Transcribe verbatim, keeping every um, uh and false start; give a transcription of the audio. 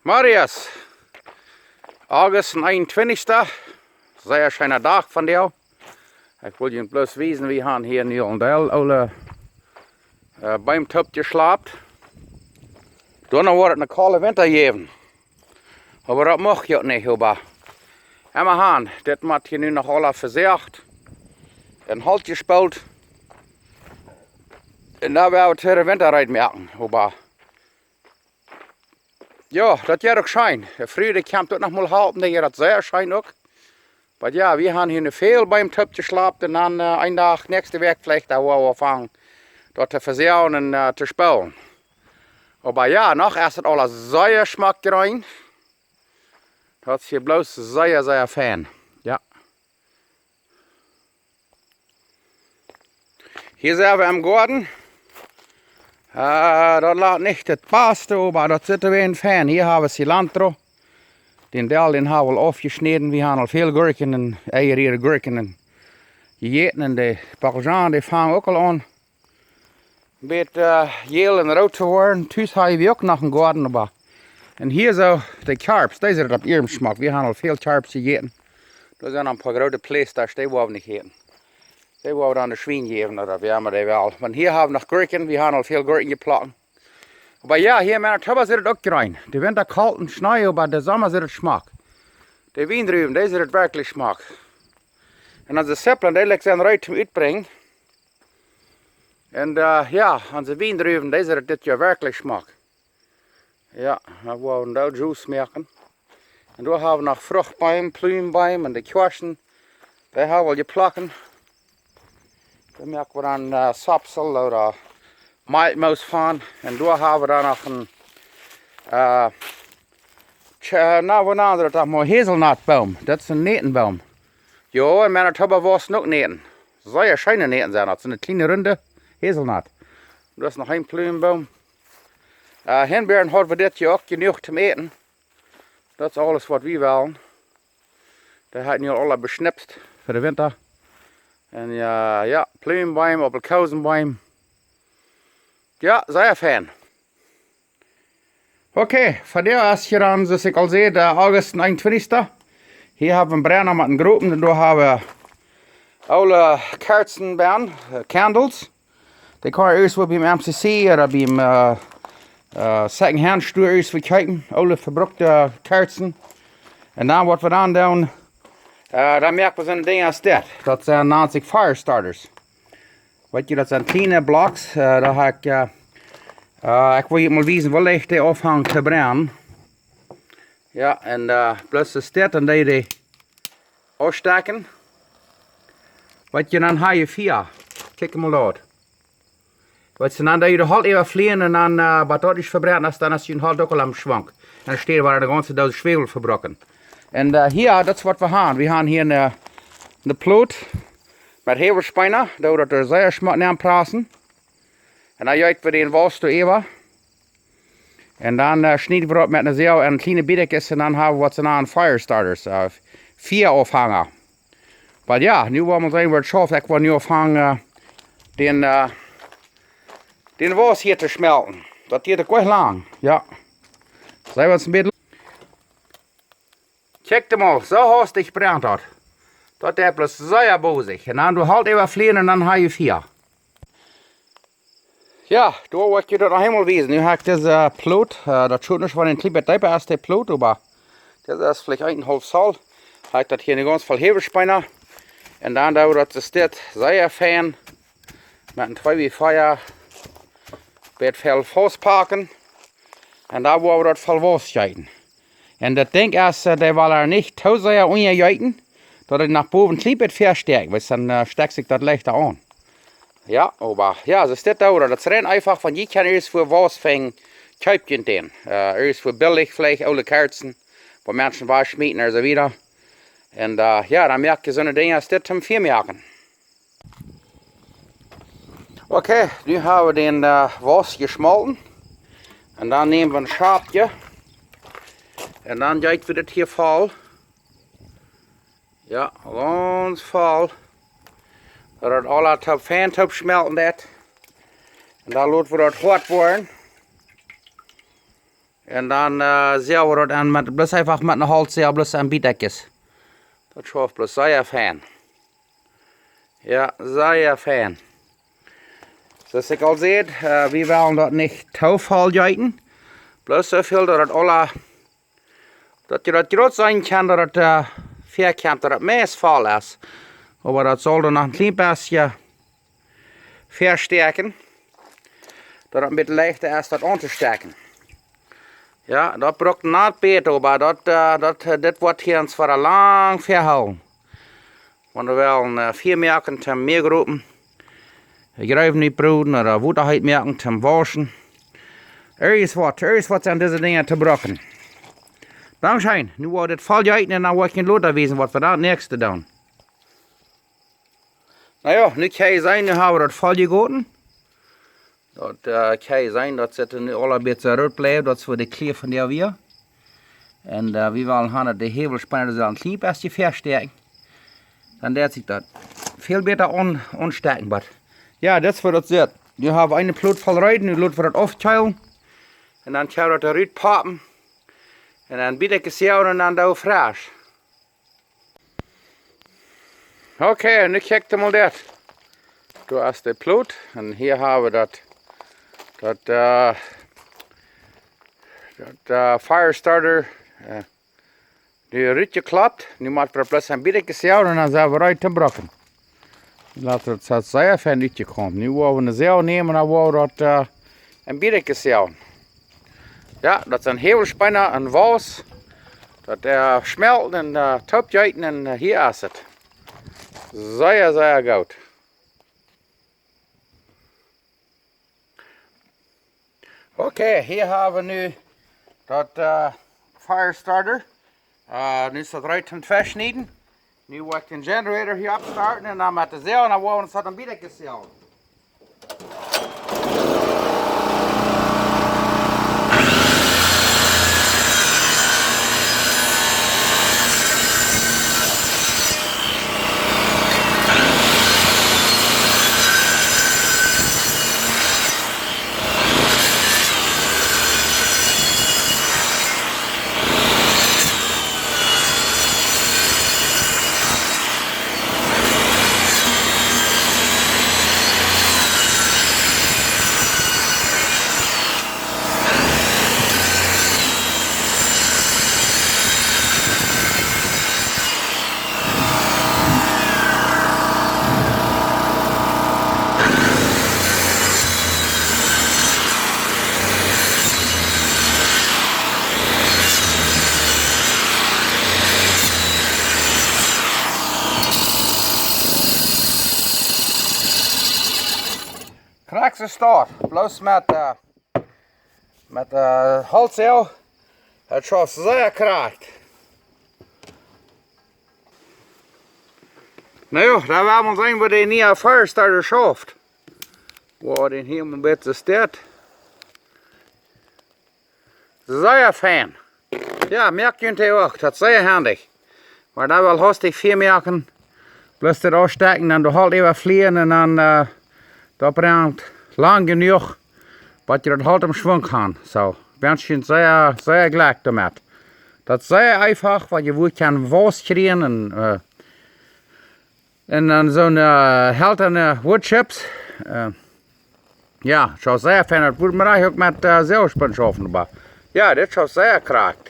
Marius, August eenuntwintichsten, sea scheena Dach vondoag. Ekj well junt bloos wiesen, wie han hia nu aul een Deel oole äh, Beem toop jeschlapt. Dan woat et een kolden Winta jäwen. Oba daut mucht je uk nich, oba emma han, dit mott hia nu noch aula vesoacht un Holt jespolt. Un dan woa wie de Winta reed moaken, oba jo, daut jeit uk scheen. De Fru, dee kjemt uk noch mol halpen, dee jeit daut sea scheen uk. Oba jo, wie han hia nu väl Beem toop jeschlapt un dan äh, een Dach, näakjste Wäakj veleicht, dan woa wie aunfangen daut to vesoajen un äh, to spoolen. Oba jo, noch es et aules sea schmock jreen. Daut es hia bloos sea, sea fein. Jo. Hia sent wie em Goaden. Äh, daut lat nich daut baste, oba daut sitt wada fein. Hia ha wie Cilantro. Dän Deel, dän ha wie aul aufjeschnäden. Wie han aul väl Gurkjen un Eia, Gurkjen un jejäten. Un de Bockelzhonen, dee fangen uk aul aun bät äh, jäl un root to woaren. Tus ha wie uk noch een Goaden, oba. Un hia soo, de Kjarps, dee sent opp ierem Schmack. Wie han aul väl Kjarps jejäten. Doa sent een poa groote Plästasch, dee woa wie nich äten. Dee woa wie dan de Schwien jäwen, ooda woo emma dee well. Oba hia ha wie noch Gurkjen, wie han aul väl Gurkjen jeplekjt. Oba jo, hia en Manitoba sitt et uk jreen. De Winta kolt un Schnee, oba de Somma sitt et schmock. De Wiendruwen, dee sitt et werkjlich schmock. Un onse Sipplen, dee likj sent reed toom utbrinjen. Un äh, jo, onse Wiendruwen, dee sitt et dit Joa werkjlich schmock. Jo, dan woa wie een Deel Juice moaken. Un doa ha wie noch Fruchtbeem, Plumbeem un de Kjoaschen. Dee ha wie aul jeplekjt. Doa moak wie dan äh, Sapsel ooda Malkjmoos von. Un doa ha wie dan noch een äh, tja, na, woo nanen see daut dan mol? Hazelnutboom. Daut es een Nätenboom. Jo, en Manitoba wausen uk Näten. Sea scheene Näten sent daut. Soone kjliene runde Hazelnut. Doa es noch een Plumboom. Äh, Hinbeeren haud wie dit Joa uk jenuach toom äten. Daut es aules waut wie wellen. Dee ha wie nu aula beschnipst fa de Winta. Un jo, jo, Plumbeem, Aprikosenbeem. Jo, sea fein. Okay, vondoag es hia dan, soo aus ekj aul säd, de August eenuntwintichsten. Hia ha wie een Brenna met een Gropen un doa ha wie aule Kerzen bie, äh, candles. Dee kaun eena irjentwua biem M C C ooda biem äh, äh, Secondhand Store irjentwua kjeepen. Aule vebrukte Kerzen. Un dan waut wie dan doonen, äh, dan moak wie soone Dinja aus dit. Daut sent, nant sikj Fire Starters. Weet jie, daut sent kjliene Blocks. Äh, doa ha ekj, äh, äh, ekj well junt mol wiesen, woo leicht dee aunfangen to brennen. Jo, un äh, bloos soo steit un dee, dee ausstekjen. Weet jie, dan ha jie Fia. Kjikj mol daut. Weet jie, dan dee de Holt äwaflieen un dan, äh, waut daut nich vebrennt es, dan es jun Holt uk aul aum Schwank. Un dan steit wada de gaunze Doos Schwäwel vebroaken. Un äh, jo, daut es waut wie han. Wie han hia een, äh, een Plot met Häwelspeena, daut wie daut sea schmock nenprassen. Un dan jeet wie dän Wauss doa äwa. Un dan äh, schnied wie daut met eene Säw en kjliene Bätkjes un dan ha wie waut see nanen Fire Starters, äh, Fiaaufhanga. Oba jo, nu woa wie seenen, woo et schauft. Ekj woa nu aunfangen, äh, dän, äh, dän Wauss hia to schmelten. Daut diet uk lang, jo. Seen wie ons een bät. Kjikj mol, soo haustich brent daut. Daut deit bloos sea bosich. Un dan dee Holt äwaflieen un dan ha jie Fia. Jo, doa woa ekj junt daut noch eemol wiesen. Nu ha ekj dise, äh, Plot, äh, daut schaft nuscht, wan een kjlien bät deepa es, de Plot, oba dit es veleicht eenenhaulf Zoll. Ha ekj daut hia nu gaunz voll Häwelspeena. Un dan doo wie daut, daut es dit, sea fein. Met een twee bie vea. Bät väl faustpacken. Un dan woa wie daut voll Wauss jeeten. Un daut Dinkj es, äh, dee well wie nich too sea unjajeeten, daut et no bowen kjlien bät väa stekjt, wiels dan äh, stekjt sikj daut leichta aun. Jo, oba jo, soo es dit uk. Daut es rein eefach, wan jie kjennen irjentwua Wauss finjen, kjeept junt dän. Äh, irjentwua billich, veleicht oole Kerzen, waut Menschen wajchschmieten un soo wieda. Un äh, jo, dan moak jie soone Dinja aus dit toom Fia moaken. Okay, nu ha wie dän äh, Wauss jeschmolten. Un dan näm wie een Schapkje. Un dan jeet wie dit hia voll. Jo, gaunz voll. Daut daut aula toop, fein toop schmelten deit. Un dan lot wie daut hoat woaren. Un dan, äh, säw wie daut aun met, bloos eefach met eene Holtsäw, bloos aun Bietakjes. Daut schauft bloos sea fein. Jo, sea fein. Soo aus ekj aul säd, äh, wie wellen daut nich too voll jeeten. Bloos soo väl daut daut aula, daut jie daut groot seenen kjennen, daut daut, äh, väakjemt, daut daut meist voll es. Oba daut saul dan noch een kjlien bät väastäakjen, daut daut een bät leichta es daut auntostäakjen. Jo, daut brukt nich bät, oba daut, äh, daut, äh, dit woat hia ons fa lang väahoolen. Wan wie wellen, äh, Fia moaken toom Mäl gropen, Jreewen utbroden ooda Wota heet moaken toom wauschen. Irjent waut, irjent waut sent dise Dinja to brucken. Dankscheen. Nu woa wie dit voll jeeten un dan woa ekj junt lota wiesen waut wie dan daut näakjste doonen. Na jo, nu kjenn jie seenen, nu hab wie daut voll jegoten. Daut, äh, kjenn jie seenen, daut sitt nu aul een bät root bliewen, daut es fa de Kjlia von de Wia. Un, äh, wie wellen haben daut de Häwelspenna sellen een kjlien bät väastäakjen. Dan deit sikj daut väl bäta aun-, aunstäakjen, oba jo, daut es fa daut sitt. Nu hab wie eene Plot voll reed, nu lot wie daut aufkjeelen. Un dan kjenn wie daut rutpoppen. Un dan Bietakjes säwen un dan doo wie fresch. Okay, nu kjikj mol dit. Doa es de Plot. Un hia hab wie daut, daut, äh, daut, äh, Firestarter, äh, nu rutjekloppt. Nu mott wie bloos een bät säwen un dan sent wie reed toom brucken. Lot daut, daut es sea fein utjekomen. Nu woa wie eene Säw nämen, dan woa wie daut, äh, een bät säwen. Jo, daut sent Häwelspenna un Wauss. Daut, äh, schmelten un, äh, toopjeeten un, äh, hia es et. Sea, sea goot. Okay, hia hab wie nu daut, äh, Firestarter. Äh, nu es daut reed toom Fleesch schnieden. Nu woa ekj dän Generator hia oppstarten un dan met de Säw, dan woa wie ons daut een bät säwen. Krakjt soo stoakj, bloos met, äh, met, äh, Holtsäw. Daut schauft sea krakjt. Na jo, dan woa wie mol seenen woo de niee Firestarter schauft. Woo dee hia een bät steit. Sea fein. Jo, moakt junt uk, daut es sea haundich. Oba dan woa wie haustich väamoaken. Bloos daut aufstäakjen, dan de Holt äwaflieen un dan, äh, daut brennt lang jenuach, waut jie daut Holt em Schwunk haben. Soo, ekj wensch junt sea, sea Jlekj doamet. Daut es sea eefach, waut jie woo kjennen Wauss kjrieen un, äh, un dan soone, äh, Holt un, äh, woodchips. Äh, jo, soo sea fein, daut wudd mau uk met, äh, Säwspoon schaufen, oba jo, dit schauft sea krakjt.